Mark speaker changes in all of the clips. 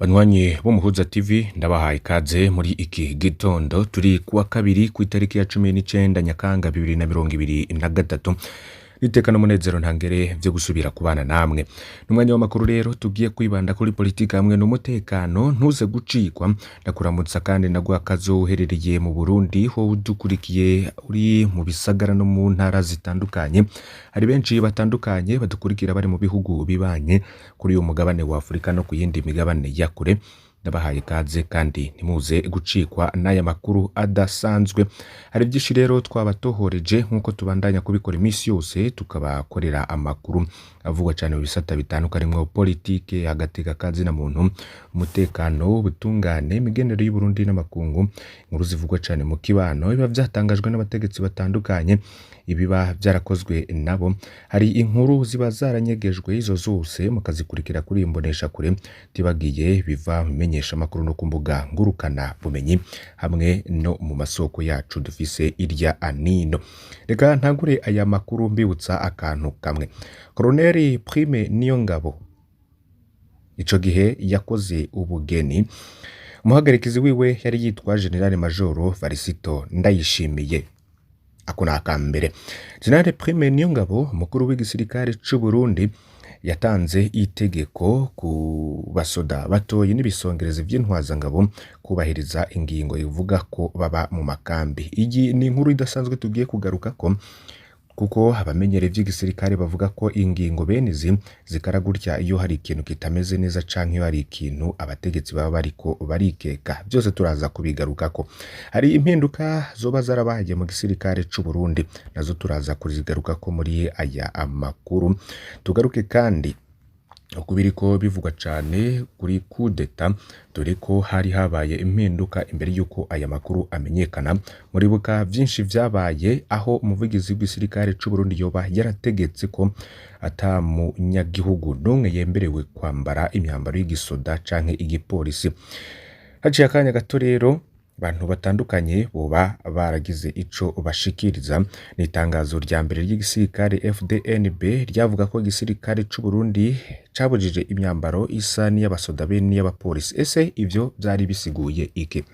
Speaker 1: Banywanyi b'Umuhuza TV, ndabahaye ikaze muri iki gitondo. Turi kuwa kabiri, ku itariki ya 19 Nyakanga 2023. Niteka n'umunezero ntangere vyo gusubira kubana namwe. N'umwanya w'amakuru rero, tugiye kwibanda kuri politika hamwe n'umutekano. Ntuze gucikwa. Ndakuramutsa kandi ndaguha akazo uherereye mu Burundi, ho udukurikiye uri mu bisagara no mu ntara zitandukanye. Hari benshi batandukanye badukurikira bari mu bihugu bibanye kuri uyu mugabane wa Afurika no ku yindi migabane ya kure. Ndabahaye ikaze kandi ntimuze gucikwa n'aya makuru adasanzwe. Hari byinshi rero twabatohoreje, nk'uko tubandanya kubikora iminsi yose, tukabakorera amakuru avugwa cyane mu bisata bitandukanye, harimwo politike, agateka kazina muntu, umutekano, ubutungane, imigenere y'Uburundi n'amakungu, inkuru zivugwa cyane mu kibano, biba byatangajwe n'abategetsi batandukanye, ibiba byarakozwe nabo. Hari inkuru ziba zaranyegejwe, izo zose mukazikurikira kuri iyi mboneshakure. Tibagiye biva mu menyeshamakuru no ku mbuga ngurukana bumenyi hamwe no mu masoko yacu dufise irya anino. Reka ntangure aya makuru mbibutsa akantu kamwe. Colonel Prime Niyongabo ico gihe yakoze ubugeni, umuhagarikizi wiwe yari yitwa General Majoro Varisito Ndayishimiye. Ako ni akambere. General Prime Niyongabo, umukuru w'igisirikare c'u Burundi, yatanze itegeko ku basoda batoyi n'ibisongerezi vy'intwazangabo kubahiriza ingingo ivuga ko baba mu makambi. Iyi ni inkuru idasanzwe tugiye kugarukako, kuko abamenyereye ivy'igisirikare bavuga ko ingingo bene izi zikara gutya iyo hari ikintu kitameze neza canke iyo hari ikintu abategetsi baba bariko barikeka. Byose turaza kubigarukako. Hari impinduka zoba zarabaye mu gisirikare c'u Burundi, nazo turaza kuzigarukako muri aya amakuru. Tugaruke kandi uko biriko bivugwa cane kuri kudeta, dore ko hari habaye impinduka imbere y'uko aya makuru amenyekana. Muribuka vyinshi vyabaye aho umuvugizi w'igisirikare c'u Burundi yoba yarategetse ko ata munyagihugu n'umwe yemerewe kwambara imyambaro y'igisoda canke igipolisi. Haciye akanya gato rero, abantu batandukanye boba baragize ico bashikiriza. Ni itangazo rya mbere ry'igisirikare FDNB ryavuga ko igisirikare c'u Burundi cabujije imyambaro isa n'iy'abasoda be n'iy'abapolisi. Ese ivyo vyari bisiguye iki?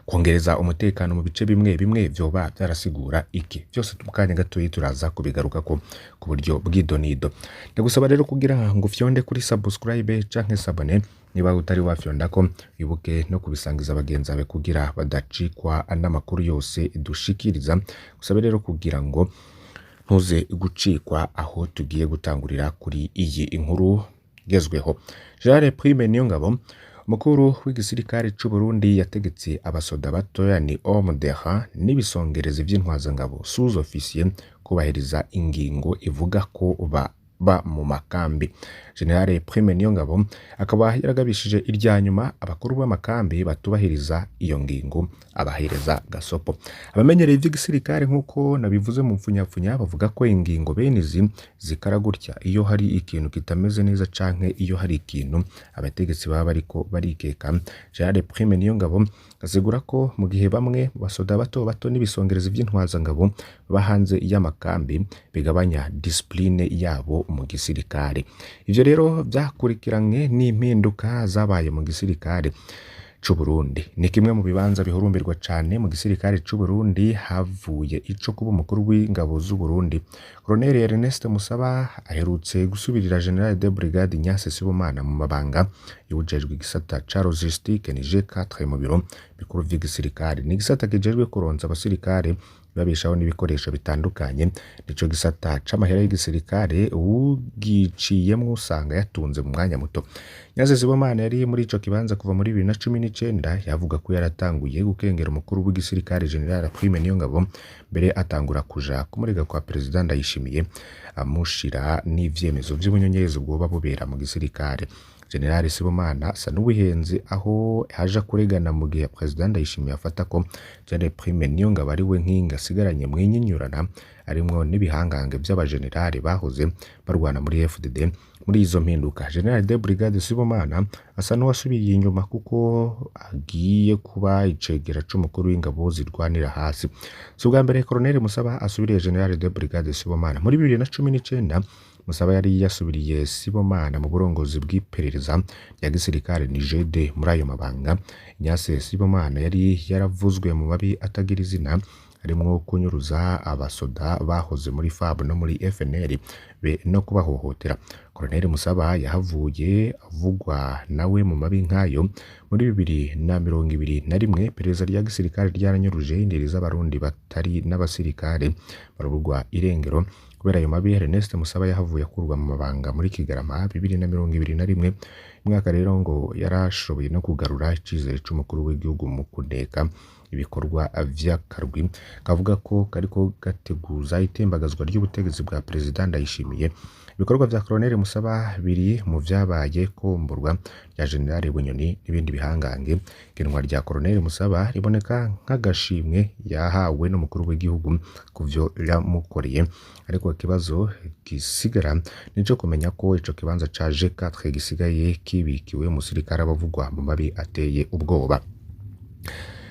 Speaker 1: Kongereza umutekano mu bice bimwe bimwe vyoba vyarasigura iki? Vyose mu kanya gatoyi turaza kubigarukako ku buryo bw'idonido. Ndagusaba rero kugira ngo ufyonde kuri subscribe canke s'abonner niba utari wafyondako, wibuke no kubisangiza bagenzi bawe kugira badacikwa n'amakuru yose dushikiriza. Gusabe rero kugira ngo ntuze gucikwa aho tugiye gutangurira kuri iyi inkuru igezweho. General Prime Niyongabo, umukuru w'igisirikare c'u Burundi, yategetse abasoda batoya, ni homme de rang, n'ibisongerezi vy'intwazangabo, sous officier, kubahiriza ingingo ivuga ko baba mu makambi. General Prime Niyongabo akaba yaragabishije irya nyuma abakuru b'amakambi batubahiriza iyo ngingo, abahereza gasopo. Abamenyereye ivy'igisirikare, nk'uko nabivuze mu mfunyapfunya, bavuga ko ingingo bene izi zikara gutya iyo hari ikintu kitameze neza canke iyo hari ikintu abategetsi baba bariko barikeka. General Prime Niyongabo asigura ko mu gihe bamwe mu basoda bato bato n'ibisongerezi vy'intwazangabo baba hanze y'amakambi, bigabanya discipline yabo mu gisirikare. Ivyo rero vyakurikiranye n'impinduka zabaye mu gisirikare c'u Burundi. Ni kimwe mu bibanza bihurumbirwa cane mu gisirikare c'u Burundi havuye ico kuba umukuru w'ingabo z'u Burundi. Colonel Ernest Musaba aherutse gusubirira General de Brigade Ignace Sibomana mu mabanga y'uwujejwe igisata ca logistique, ni G4, mu biro bikuru vy'igisirikare. Ni igisata kijejwe kuronsa abasirikare, babeshaho n'ibikoresho bitandukanye. Nico gisata c'amahera y'igisirikare, uwugiciyemwo usanga yatunze mu mwanya muto. Ignace Sibomana yari muri ico kibanza kuva muri 2019. Yavuga ko yaratanguye gukengera umukuru w'igisirikare General Prime Niyongabo, mbere atangura kuja kumurega kwa Perezida Ndayishimiye, amushira n'ivyemezo vy'ubunyonyezi bwoba bubera mu gisirikare. General Sibomana asa n'uwihenze aho haja kuregana, mu gihe Perezida Ndayishimiye afata ko General Prime Niyongabo ari we nkingi asigaranye mwinyinyurana arimwo n'ibihangange vy'abajenerali bahoze barwana muri FDD. Muri izo mpinduka, General de Brigade Sibomana asa n'uwasubiye inyuma, kuko agiye kuba icegera c'umukuru w'ingabo zirwanira hasi. Si ubwa mbere Colonel Musaba asubiriye General de Brigade Sibomana. Muri 2019 Musaba yari yasubiriye Sibomana mu burongozi bw'iperereza rya gisirikare Nijede. Muri ayo mabanga, Ignace Sibomana yari yaravuzwe mu mabi atagira izina, harimwo kunyuruza abasoda bahoze muri FAB no muri FNL be no kubahohotera. Colonel Musaba yahavuye avugwa nawe mu mabi nk'ayo. Muri 2021, iperereza rya gisirikare ryaranyuruje indiri z'Abarundi batari n'abasirikare, barabugwa irengero kubera ayo mabi. Ernest Musaba yahavuye akurwa mu mabanga muri Kigarama 2021. Umwaka rero ngo yarashoboye no kugarura icizere c'umukuru w'igihugu mu kuneka ibikorwa vy'akarwi kavuga ko kariko gateguza itembagazwa ry'ubutegetsi bwa Perezida Ndayishimiye. Ibikorwa vya Colonel Musaba biri mu vyabaye komborwa rya General Bunyoni n'ibindi bihangange. Igenwa rya Colonel Musaba riboneka nk'agashimwe yahawe n'umukuru w'igihugu kuvyo yamukoreye, ariko ikibazo gisigara nico kumenya ko ico kibanza ca G4 gisigaye kibikiwe umusirikare abavugwa mu mabi ateye ubwoba.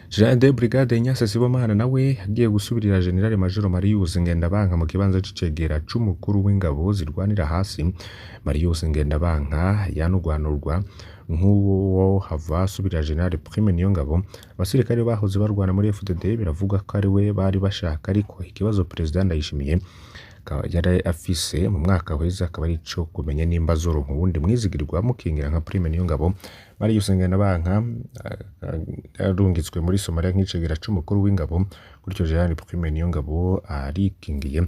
Speaker 1: General de Brigade Ignace Sibomana nawe agiye gusubirira General Major Marius Ngendabanka mu kibanza c'icegera c'umukuru w'ingabo zirwanira hasi. Marius Ngendabanka yanugwanurwa nk'uwo hava asubirira General Prime Niyongabo. Abasirikare bahoze barwana muri FDD biravuga ko ari we bari bashaka, ariko ikibazo Perezida Ndayishimiye yari afise mu mwaka uheze akaba ari ico kumenya nimba azoronka uwundi mwizigirwa amukingira nka Prime Niyongabo. Marius Ngendabanka yarungitswe muri Somalia nk'icegera c'umukuru w'ingabo, gutyo General Prime Niyongabo arikingiye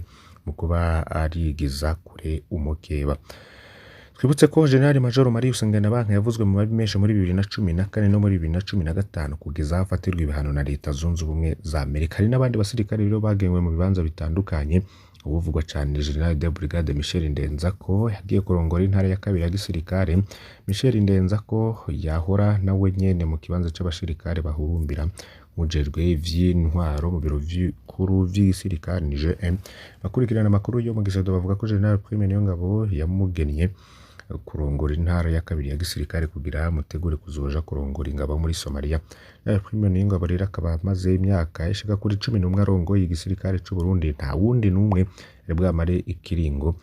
Speaker 1: mu kuba arigiza kure umukeba. Twibutse ko General Major Marius Ngendabanka yavuzwe mu mabi menshi muri 2014 no muri 2015, kugeza aho afatirwa ibihano na Leta Zunze Ubumwe za Amerika. Hari n'abandi basirikare rero bagenwe mu bibanza bitandukanye. Uwuvugwa cane General de Brigade Michel Ndenzako yagiye kurongora intara ya kabiri ya gisirikare. Michel Ndenzako yahora nawe nyene mu kibanza c'abasirikare bahurumbira mujejwe ivy'intwaro mu biro bikuru vy'igisirikare ni GM. Bakurikirana amakuru yo mu gisado bavuga ko General Prime Niyongabo yamugennye kurongora intara ya kabiri ya gisirikare kugira mutegure kuzoja kurongora ingabo muri Somalia. General Prime Niyongabo rero akaba amaze imyaka ishika kuri 11 arongoye igisirikare c'u Burundi. Nta wundi n'umwe yari bwamare ikiringo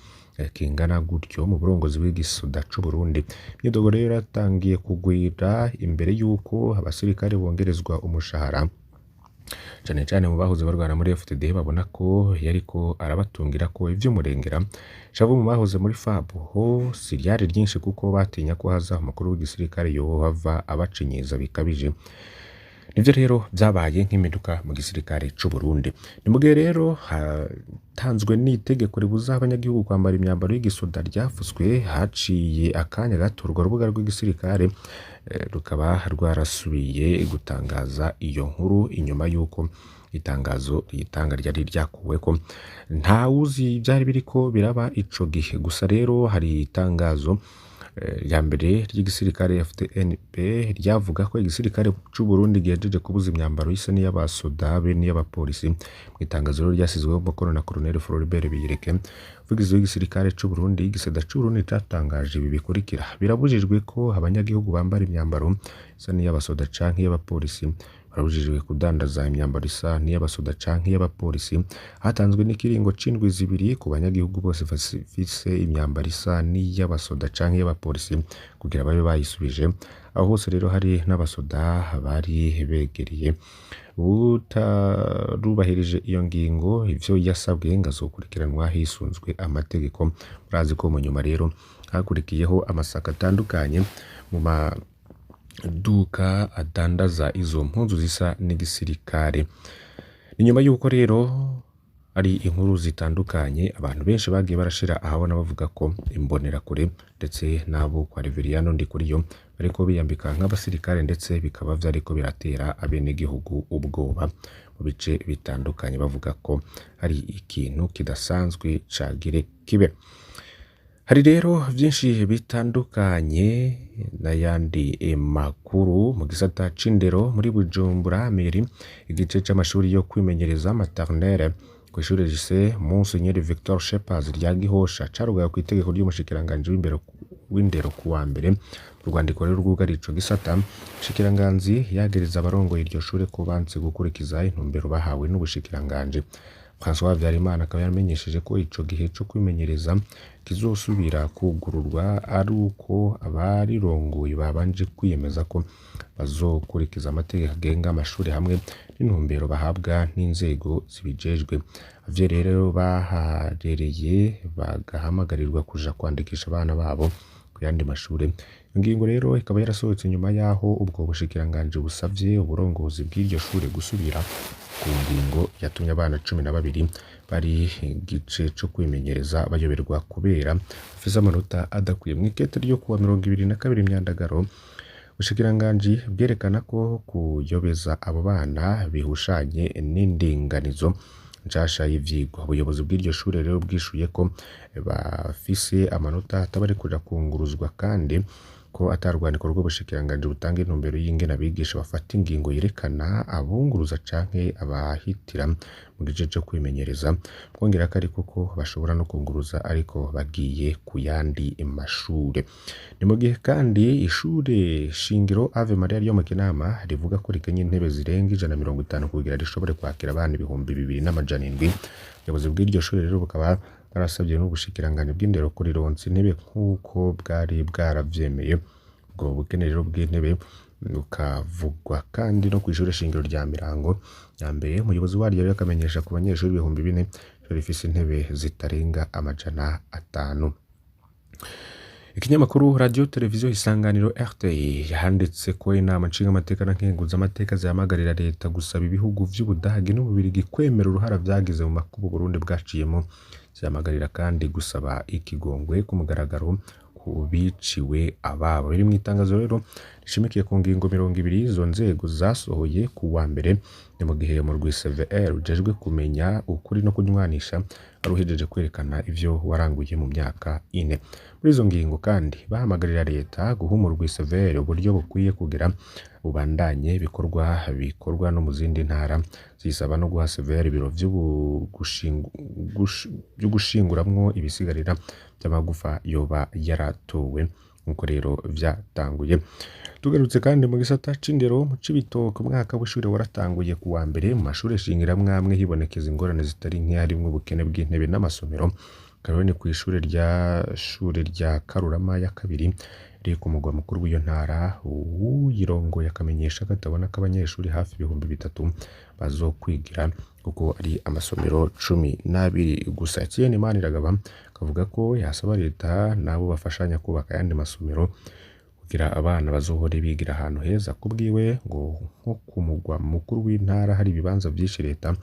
Speaker 1: kingana gutyo mu burongozi bw'igisoda c'u Burundi. Imyidogo rero yaratangiye kugwira imbere y'uko abasirikare bongerezwa umushahara, cane cane mu bahoze barwana muri FDD, babona ko yariko arabatungira ko ivy'umurengera. Shavu mu bahoze muri FAB ho si ryari ryinshi, kuko batinya ko haza umukuru w'igisirikare yohava abacinyiza bikabije. Nivyo rero vyabaye nk'impinduka mu gisirikare c'u Burundi. Ni mu gihe rero hatanzwe n'itegeko ribuza abanyagihugu kwambara imyambaro y'igisoda ryafutswe haciye akanya gato, urwo rubuga rw'igisirikare rukaba rwarasubiye gutangaza iyo nkuru inyuma y'uko itangazo ritanga ryari ryakuweko. Ntawuzi ivyari biriko biraba ico gihe. Gusa rero hari itangazo rya mbere ry'igisirikare FDNP ryavuga ko igisirikare c'u Burundi gihejeje kubuza imyambaro isa n'iy'abasoda be n'iy'abapolisi. Mu itangazo rero ryasizweho umukono na Colonel Floribert Biyereke, umuvugizi w'igisirikare c'u Burundi, igisada c'u Burundi catangaje ibi bikurikira: birabujijwe ko abanyagihugu bambara imyambaro isa n'iy'abasoda canke iy'abapolisi, barabujijwe kudandaza imyambaro isa n'iy'abasoda canke iy'abapolisi. Hatanzwe n'ikiringo c'indwi 2 ku banyagihugu bose bafise imyambaro isa n'iy'abasoda canke iy'abapolisi kugira babe bayisubije. Aho hose rero hari n'abasoda bari begereye. Utarubahirije iyo ngingo, ivyo yasabwe ngo azokurikiranwa hisunzwe amategeko. Murazi ko mu nyuma rero hakurikiyeho amasaka atandukanye mu maduka adandaza izo mpuzu zisa n'igisirikare. Ni nyuma y'uko rero hari inkuru zitandukanye abantu benshi bagiye barashira ahabona bavuga ko imbonerakure ndetse n'abo kwa Reveriyano Ndikuriyo bariko biyambika nk'abasirikare, ndetse bikaba vyariko biratera abenegihugu ubwoba mu bice bitandukanye, bavuga ko hari ikintu kidasanzwe cagire kibe. Hari rero vyinshi bitandukanye n'ayandi makuru mu gisata c'indero muri Bujumbura Mairie. Igice c'amashuri yo kwimenyereza maternelle kw'ishure Lycée Monseigneur Victor Shepers rya Gihosha carugawe kw'itegeko ry'umushikiranganji w'indero kuwa mbere. Mu rwandiko rero rwugariye ico gisata, umushikiranganji yagereza abarongoye iryo shure ko banse gukurikiza intumbero bahawe n'ubushikiranganji. François Habyarimana akaba yaramenyesheje ko ico gihe co kwimenyereza kizosubira kugururwa ari uko abarirongoye babanje kwiyemeza ko bazokurikiza amategeko agenga amashuri hamwe n'intumbero bahabwa n'inzego zibijejwe. Abavyeyi rero baharereye bagahamagarirwa kuja kwandikisha abana babo ku yandi mashure. Ingingo rero ikaba yarasohotse nyuma yaho ubwo bushikiranganji busavye uburongozi bw'iryo shure gusubira ku ngingo yatumye abana 12 bari igice co kwimenyereza bayoberwa kubera bafise amanota adakwiye. Mw'ikete ryo kuwa 22 Myandagaro, ubushikiranganji bwerekana ko kuyobeza abo bana bihushanye n'indinganizo nshasha y'ivyigwa. Ubuyobozi bw'iryo shure rero bwishuye ko bafise amanota atabarekurira kunguruzwa, kandi ko ata rwandiko rw'ubushikiranganji butanga intumbero y'ingene abigisha bafata ingingo yerekana abunguruza canke abahitira mu gice co kwimenyereza. Bwongerako ariko ko bashobora no kunguruza ariko bagiye ku yandi mashure. Ni mu gihe kandi ishure shingiro Ave Maria ryo mu Kinama rivuga ko rikenye intebe zirenga 150 kugira rishobore kwakira abana 2700. Ubuyobozi bw'iryo shure rero bukaba bwarasabye n'ubushikiranganji bw'indero kurironsa intebe nk'uko bwari bwaravyemeye. Ubwo bukene rero bw'intebe bukavugwa kandi no kw'ishure shingiro rya Mirango ya mbere. Umuyobozi waryo rero akamenyesha ku banyeshuri 4000 rifise intebe zitarenga 500. Ikinyamakuru Radio Televiziyo Isanganiro RTI yanditse ko inama nshingamateka na nkenguzamateka zihamagarira leta gusaba ibihugu vy'Ubudagi n'Ububirigi kwemera uruhara vyagize mu makuba Uburundi bwaciyemo. Zihamagarira kandi gusaba ikigongwe ku mugaragaro ku biciwe ababo. Biri mw'itangazo rero rishimikiye ku ngingo 20 izo nzego zasohoye ku wa mbere. Ni mu gihe umurwi CVR ujejwe kumenya ukuri no kunywanisha wari uhejeje kwerekana ivyo waranguye mu myaka ine. Muri izo ngingo kandi bahamagarira leta guha umurwi CVR uburyo bukwiye kugira bubandanye ibikorwa bikorwa no mu zindi ntara, zisaba no guha CVR ibiro vy'ugushinguramwo ibisigarira vy'amagufa yoba yaratowe, nkuko rero vyatanguye. Tugarutse kandi mu gisata c'indero mu Cibitoke, umwaka w'ishure waratanguye ku wa mbere. Mu mashure shingiro amwe hibonekeza ingorane zitari nke, harimwo ubukene bw'intebe n'amasomero. Karori ni kw'ishure rya shure rya Karurama ya kabiri riri ku mugwa mukuru w'iyo ntara. Uwuyirongoye akamenyesha ko atabona ko abanyeshuri hafi 3000 bazokwigira kuko ari amasomero 12 gusa. Etienne Maniragaba akavuga ko yasaba leta nabo bafashanya kubaka ayandi masomero kugira abana bazohore bigira ahantu heza. Kubwiwe ngo nko ku mugwa mukuru w'intara hari ibibanza vyinshi leta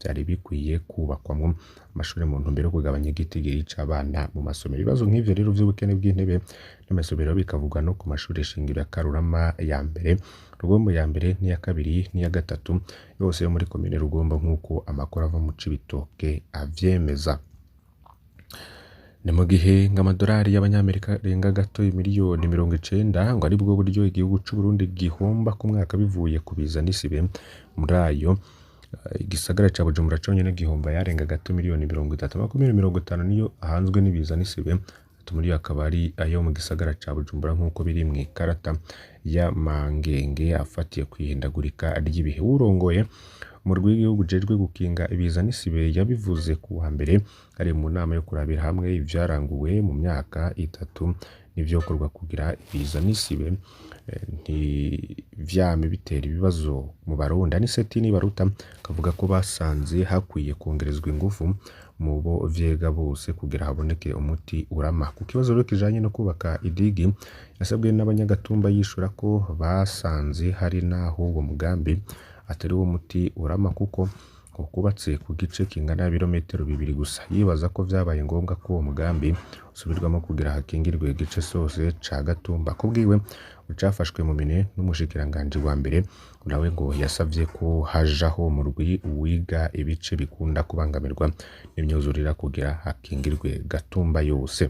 Speaker 1: vyari bikwiye kubakwamwo amashure mu ntumbero yo kugabanya igitigiri c'abana mu masomero. Ibibazo nk'ivyo rero vy'ubukene bw'intebe n'amasomero bikavugwa no ku mashure shingiro ya Karurama ya mbere, Rugombo ya mbere n'iya kabiri n'iya gatatu yose yo muri komine Rugombo, nk'uko amakuru ava mu Cibitoke avyemeza. Ni mu gihe ngo amadolari y'abanyamerika arenga gato 90 miliyoni ngo aribwo buryo igihugu c'Uburundi gihomba ku mwaka bivuye ku biza n'isibe. Muri ayo, igisagara ca Bujumbura conyene gihomba yarenga gato 30 miliyoni. Amakomine 50 niyo ahanzwe n'ibiza n'isibe, atatu muri yo akaba ari ayo mu gisagara ca Bujumbura, nk'uko biri mw'ikarata y'amangenge afatiye kw'ihindagurika ry'ibihe. Uwurongoye umurwi w'igihugu ujejwe gukinga ibiza n'isibe yabivuze ku wa mbere ari mu nama yo kurabira hamwe ivyaranguwe mu myaka itatu n'ivyokorwa kugira ibiza n'isibe ntivyame bitera ibibazo mu Barundi. Aniseti Nibaruta akavuga ko basanze hakwiye kongerezwa ingufu mu bo vyega bose kugira haboneke umuti urama. Ku kibazo rero kijanye no kubaka idigi yasabwe n'abanyagatumba, yishura ko basanze hari naho uwo mugambi atari wo muti urama, kuko kubatse ku gice kingana ibirometero 2 gusa. Yibaza ko vyabaye ngombwa ko uwo mugambi usubirwamo kugira hakingirwe igice cose ca Gatumba. Kubwiwe ucafashwe mu mine n'umushikiranganji wa mbere, nawe ngo yasavye ko hajaho umurwi wiga ibice bikunda kubangamirwa n'imyuzurira kugira hakingirwe Gatumba yose.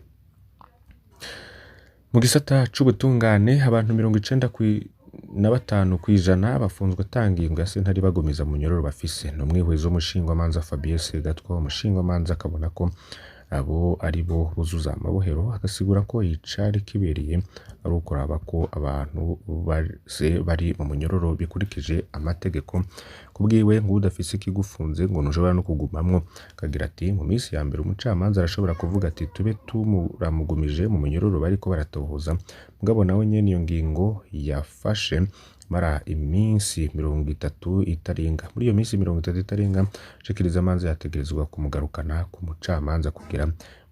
Speaker 1: Mu gisata c'ubutungane, abantu 95% bafunzwe ata ngingo ya sentare ibagumiza mu munyororo bafise. Ni umwihwezo w'umushingwamanza Fabien Segatwa. Umushingwamanza akabona ko abo ari bo buzuza amabohero, agasigura ko icari kibereye ari ukuraba ko abantu bose bari mu munyororo bikurikije amategeko. Kubwiwe ngo udafise ikigufunze ngo ntushobora no kugumamwo. Akagira ati mu minsi ya mbere umucamanza arashobora kuvuga ati tube tumuramugumije mu munyororo bariko baratohoza, mugabo nawe nyene iyo ngingo yafashe mara iminsi 30 itarenga. Muri iyo minsi 30 itarenga, shikirizamanza yategerezwa kumugarukana ku mucamanza kugira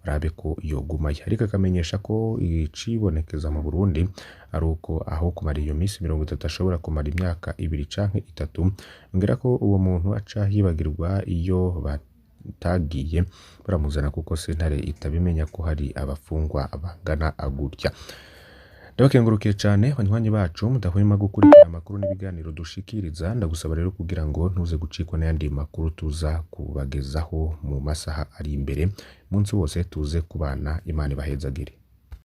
Speaker 1: barabe ko yogumayo. Ariko akamenyesha ko icibonekeza mu Burundi ari uko aho kumara iyo minsi 30 ashobora kumara imyaka 2 canke 3, yongera ko uwo muntu aca yibagirwa iyo batagiye baramuzana kuko sentare itabimenya ko hari abafungwa bangana gutya. Ndabakengurukiye cane banywanyi bacu mudahwema gukurikira amakuru n'ibiganiro dushikiriza. Ndagusaba rero kugira ngo ntuze gucikwa n'ayandi makuru tuza kubagezaho mu masaha ari imbere. Umunsi wose tuze kubana, Imana ibahezagire.